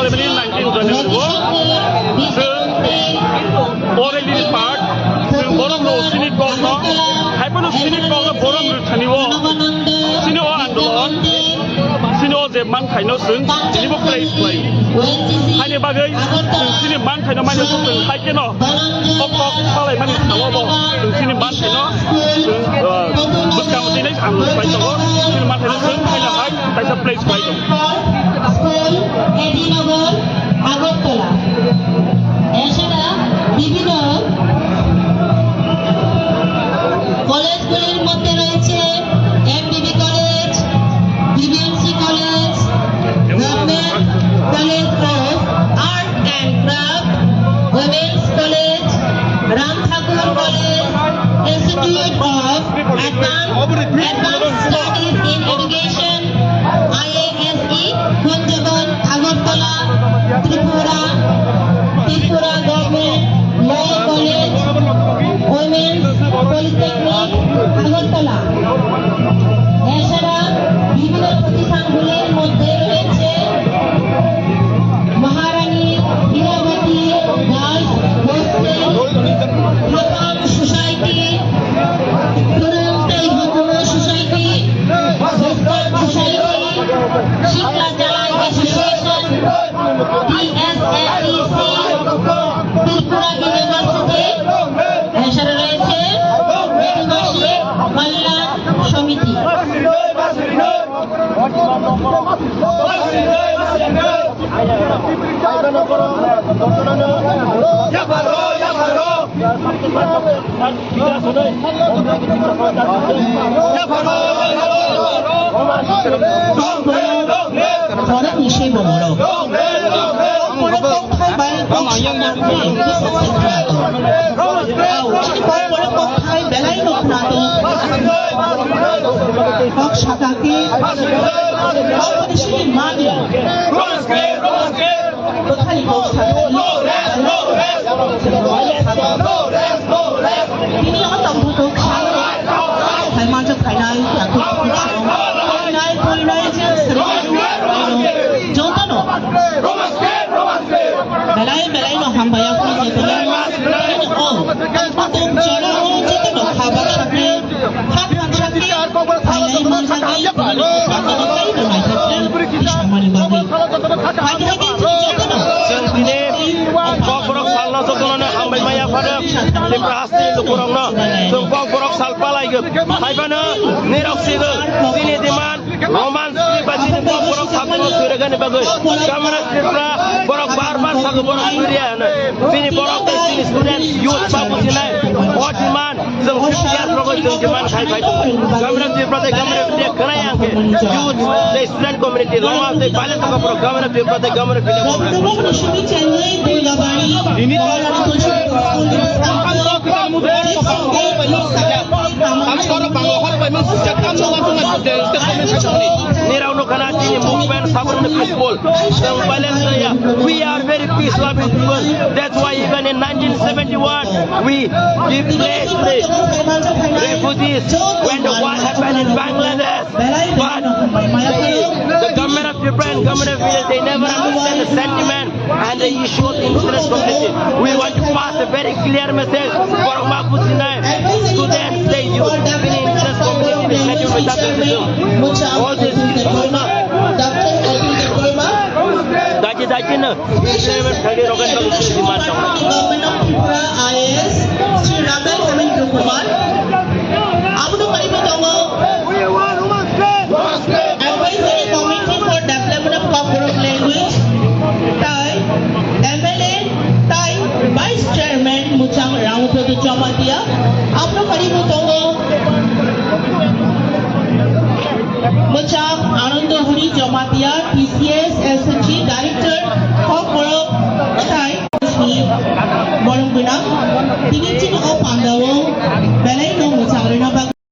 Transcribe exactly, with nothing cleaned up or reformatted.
Nineteen January o chwng already part, chwng borok no sinit kok no, hai phano sinit kok no borok rwthani o, sini o andolon, sini o je manthai no chwng tini bo place khlai. Haini bagwi chwng sini manthai no manya chwng hai khe no kok kok salai mani sao bo chwng sini manthai no chwng, uh, bwskango tini ang pai tongo, sini manthai no chwng hai hai kaisa place khlai tongo. School, A D Nagar, Agartala. এছাড়া বিভিন্ন কলেজগুলির মধ্যে রয়েছে M B B college, B B M C college, Government College of Art and Craft, Women's College, Ram Thakur college, Institute of Advanced, Advanced Studies in Education, I A S E, Kunjaban, Agartala, Tripura, Tripura Government Law College, Women's Polytechnic, Agartala. এছাড়া বিভিন্ন প্রতিষ্ঠানগুলির মধ্যে রয়েছে Maharani Irabati girls hostel, Hakam society, তরুণ তেই হকুমা society, western society, শিক্ষা চালাই association, T S A E C, Tripura ইউনিভার্সিটি, এছাড়া রয়েছে আদিবাসী কল্যাণ সমিতি। Borokni swi bo borok. Kokborok kokthai bai kok sakha khe kisa se khna tongo. Ao, chini kokborok kokthai belai no khna tongo. Kok sakha khe kokborok sini manya. Bwthani kok sakha khe belai no khna tongo. Tini o tongthok kha. Hai manjak phainai, yakung yakung song. Phainai, phainai, je srwng jotono. Belai, belai no hambai yakung jotono. Tini o tongthok jora o jotono kha baksa khe, kha thansa khe, phainai manjak khe, tini o tongthok belai no naithok khe, tini samani bagwi. Hai, hai, hai, jotono. Chwng tini Kokborok salno jotono hambai maya phano Tripura hasteni lukurokno chwng Kokborok sal palaigo. Haiphano nirok sigo chini demand Roman script ba chini Kokborok sabjano swirwgani bagwi Government of Tripura borok bar bar sago borok swirya hwnwi. Chini borok tei chini student youth ba bujinai o demand. Chwng fifty years logo chwng demand khai phai tongo. Government of Tripura tei Government of India khwnai ang khe youth tei student community lama tei paile thangka borok Government of Tripura tei Government of India borok. Nirok no khana chini movement sabrwngni peaceful. Chwng violence ya. We are very peace loving people. That's why even in nineteen seventy-one, we give place to the refugees when the war happened in Bangladesh. But the, the government of Japan, government of India, they never understand the sentiment and the issue of the indigenous community. We want to pass a very clear message. Borok ma bujinai, students, the youth, the indigenous community, the schedule without the system. All this is Daji daji no. Government of Tripura I A S, Shri Ramdal Hemendra Kumar. Abono karibo tongo Advisory Committee for Development of Kokborok Language, tai M L A, tai Vice Chairman Muchang Ramaphosa Jamatia. Abono karibo tongo Muchang